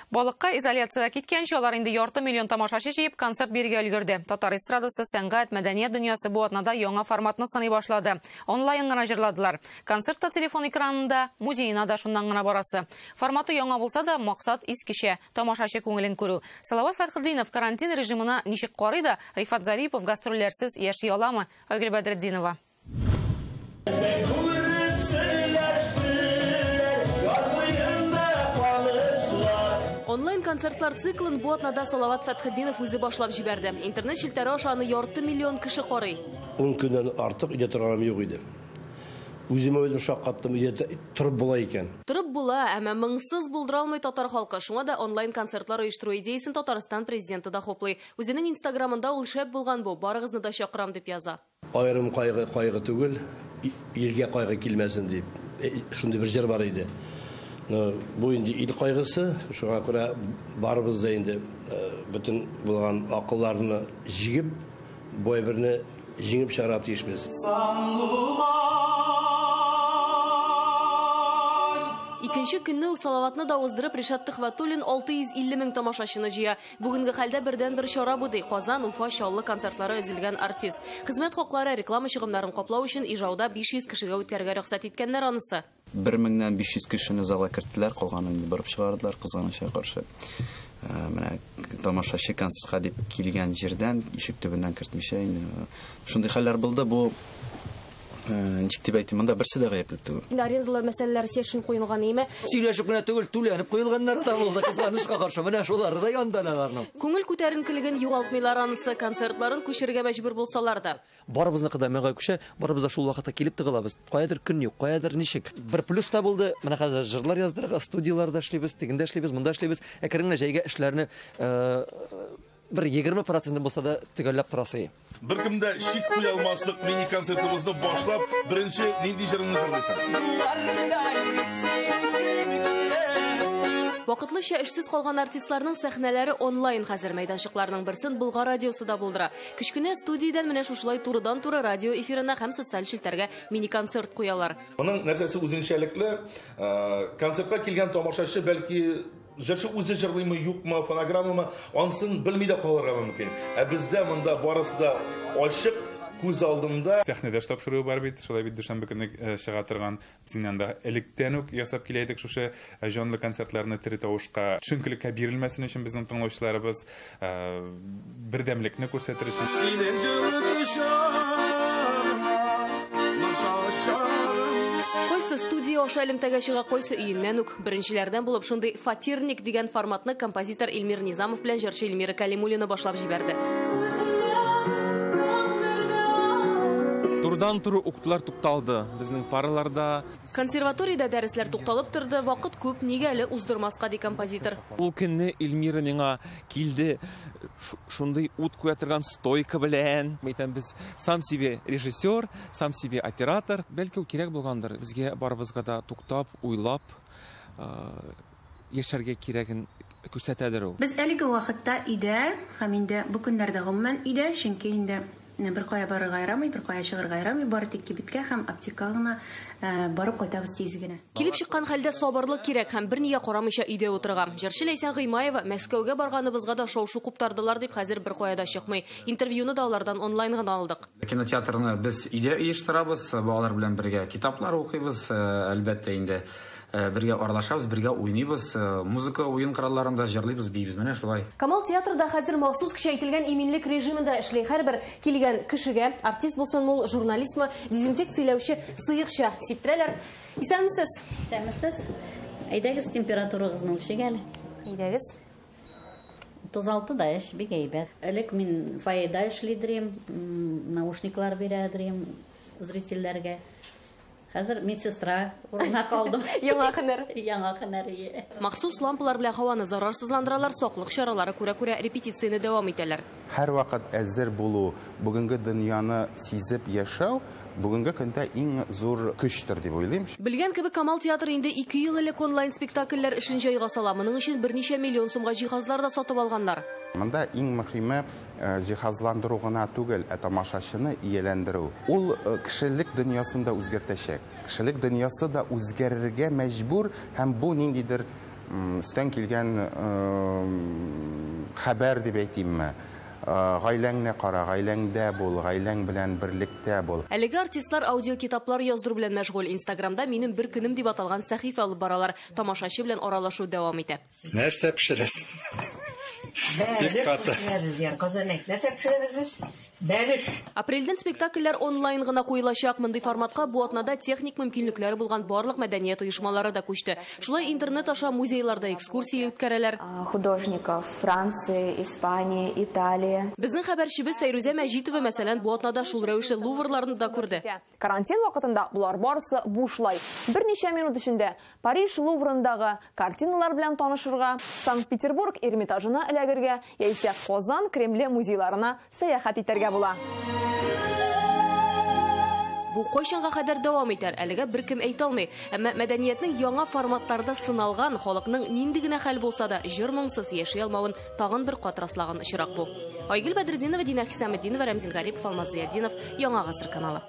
Балыкка изоляциягә киткәнче алар инде ярты миллион тамашачы җыеп концерт бирергә өлгерде. Татар эстрадасы, сәнгать, мәдәният дөньясы бу атнада яңа форматны сыный башлады. Онлайн гына җырладылар. Концерт та телефон экранында, музеена да шуннан гына барасы. Форматы яңа булса да, максат искечә, тамашачы күңелен күрү. Салават Фәтхетдинов карантин режимына ничек карый да, Рифат Зарипов гастрольләрсез яши аламы? Айгөл Бәдретдинова. Онлайн-концертлар циклын бу атнада Салават Фәтхетдинов үзе башлап җибәрде. Интернет челтәре аша аны ярты миллион кеше карый. 10 көннән артык өйдә торганым юк иде. Үземә үзем шаккаттым, өйдә торып була икән. Торып була, әмма моңсыз булдыра алмый татар халкы. Шуңа да онлайн-концертлар оештыру идеясын Татарстан президенты да хуплый. Үзенең Инстаграмында ул шәп булган бу, барыгызны да чакырам дип яза. Аерым кайгы кайгы түгел, илгә кайгы килмәсен дип. Шундый бер җыр бар иде. Бу инде ил кайгысы, шуңа күрә барыбыз да инде бөтен булган акылларны җигеп, бу әйберне җиңеп чыгарга тиешбез. Икенче көнне үк Салаватны да уздырып, Ришат Төхвәтуллин 650 мең тамашачыны җыя. Бүгенге хәлдә бердән-бер чара бу ди. Казан, Уфа, Чаллы концертлары өзелгән артист. Хезмәт хаклары, реклама чыгымнарын каплау өчен Ижауда 500 кешегә үткәрергә рөхсәт иткәннәр анысы. 1500 кешене залга керттеләр, калганын инде барып чыгардылар, кызганычка каршы. Менә тамашачы концертка дип килгән җирдән, ишек төбеннән кертмичә инде. Шундый хәлләр булды. Бу ничек дип әйтим, монда берсе дә гаепле түгел. Арендалар мәсьәләләре сешен куелган име? Сөйләшеп кенә түгел, түләнеп куелганнары да булды, кызганычка каршы. Менә шулары да янда аларның. Күңел күтәренкелеген югалтмыйлар анысы, концертларын күчерергә мәҗбүр булсалар да. Барыбызныкы да миңа күчә, барыбыз да шул вакытта килеп тыгылабыз. Каядыр көн юк, каядыр ничек. Бер плюс та булды. Менә хәзер җырлар яздырырга, студияларда эшлибез, тегендә эшлибез, монда эшлибез. Әкрен генә җәйгә эшләрне бер 20% булса да төгәлләп торасы. Беркем дә шик куя алмаслык мини-концертыбызны башлап, беренче нинди җырыңны җырлыйсың? Вакытлыча эшсез калган артистларның сәхнәләре онлайн хәзер. Мәйданчыкларның берсен Болгар радиосы да булдыра. Кечкенә студиядән менә шушылай турыдан-туры радио эфирына һәм социаль челтәргә мини-концерт куялар. Моның нәрсәсе үзенчәлекле? Концертка килгән тамашачы бәлки җырчы үзе җырлыймы, юкмы, фонограммамы, ансын белми дә калырга мөмкин. Ә бездә монда барысы да ачык, күз алдында. Сәхнәдә тапшыруы бар бит, шулай бит дүшәмбе көнне чыга торган. Без инде анда электән үк ясап килә идек шушы җанлы концертларны тере тавышка. Төшенкелеккә бирелмәсен өчен безнең тыңлаучыларыбыз бердәмлекне күрсәтер өчен. Синең җылы кочагыңа, мохтаҗ. Кайсы студия аша элемтәгә чыга, кайсы өеннән үк. Беренчеләрдән булып шундый фатирник дигән форматны композитор Эльмир Низамов белән җырчы Эльмира Калимуллина башлап җибәрде. Турдан туры укытулар тукталды безнең параларда. Консерваториядә дәресләр тукталып торды, вакыт күп, нигә әле уздырмаска ди композитор. Ул көнне Эльмира миңа килде шундый ут куя торган стойка белән. Әйтәм, без сам себе режиссер, сам себе оператор. Бәлки ул кирәк булгандыр, безгә барыбызга да туктап, уйлап, яшәргә кирәген күрсәтәдер ул. Без әлеге вакытта өйдә һәм инде бу көннәрдә гомумән өйдә, чөнки инде бер кая барырга ярамый, бер кая чыгарга ярамый, бары тик кибеткә һәм аптекага гына барып кайтабыз тиз генә. Килеп чыккан хәлдә сабырлык кирәк һәм бернигә карамыйча өйдә утырырга. Җырчы Ләйсән Гыймаева Мәскәүгә барганыбызга да шау-шу куптардылар дип хәзер бер кая да чыкмый. Интервьюны да алардан онлайн гына алдык. Кинотеатрны без өйдә оештырабыз, балалар белән бергә китаплар укыйбыз, әлбәттә инде бергә аралашабыз, бергә уйныйбыз, музыка уен коралларында җырлыйбыз, биибез, менә шулай. Камал театрда хәзер махсус көчәйтелгән иминлек режимында эшли. Һәрбер килгән кешегә, артист булсынмы ул, журналистмы, дезинфекцияләүче сыекча сиптерәләр. Исәнмесез? Исәнмесез. Әйдәгез, температурагызны үлчик әле. Әйдәгез. 36 да эш, бик әйбәт. Элек мин фойеда эшлидерим, наушниклар бирәдерим зрительләргә. Хәзер медсестра урынына калдым. Яңа һөнәр. Яңа һөнәр, ие. Махсус лампалар белән һаваны зарарсызландыралар, саклык чаралары күрә-күрә репетицияне дәвам итәләр. Һәрвакыт әзер булу, бүгенге дөньяны сизеп яшәү, бүгенге көндә иң зур көчтер дип уйлыйм. Белгән кебек, Камал театры инде 2 ел элек онлайн спектакльләр эшен җайга сала. Моның өчен берничә миллион сумга җиһазлар да сатып алганнар. Монда иң мөһиме җиһазландыру гына түгел, ә тамашачыны ияләндерү. Ул кешелек дөньясын да үзгәртәчәк. Кешелек дөньясы да үзгәрергә мәҗбүр, һәм бу ниндидер Өстән килгән хәбәр дип әйтимме? Гаиләңне кара, гаиләңдә бул, гаиләң белән берлектә бул. Әлеге артистлар аудиокитаплар яздыру белән мәшгуль. Инстаграмда «Минем бер көнем» дип аталган сәхифә алып баралар. Тамашачы белән аралашу дәвам итә. Нәрсә пешерәсез? Нәрсә пешерәбез без? Бәлеш. Апрельдән спектакльләр онлайн гына куелачак. Мондый форматка бу атнада техник мөмкинлекләре булган барлык мәдәният оешмалары да күчте. Шулай интернет аша музейларда экскурсия үткәрәләр. Художников Франции, Испании, Италии. Безнең хәбәрчебез Фәйрүзә Мәҗитова, мәсәлән, бу атнада шул рәвешле Луврларны да күрде. Карантин вакытында булар барысы бушлай. Берничә минут эчендә Париж Луврындагы картиналар белән танышырга, Санкт-Петербург Эрмитажына эләгергә, яисә Казан Кремле музейларына сәяхәт итәргә була. Бу кайчанга кадәр дәвам итәр, әлегә беркем әйтә алмый. Әмма мәдәниятнең яңа форматларда сыналган, халыкның нинди генә хәл булса да җыр-моңсыз яши алмавын тагын бер кат раслаган очрак бу. Айгөл Бәдретдинова, Дина Хисаметдинова, Рәмзил Гарипов, Алмаз Зыятдинов, Яңа Гасыр каналы.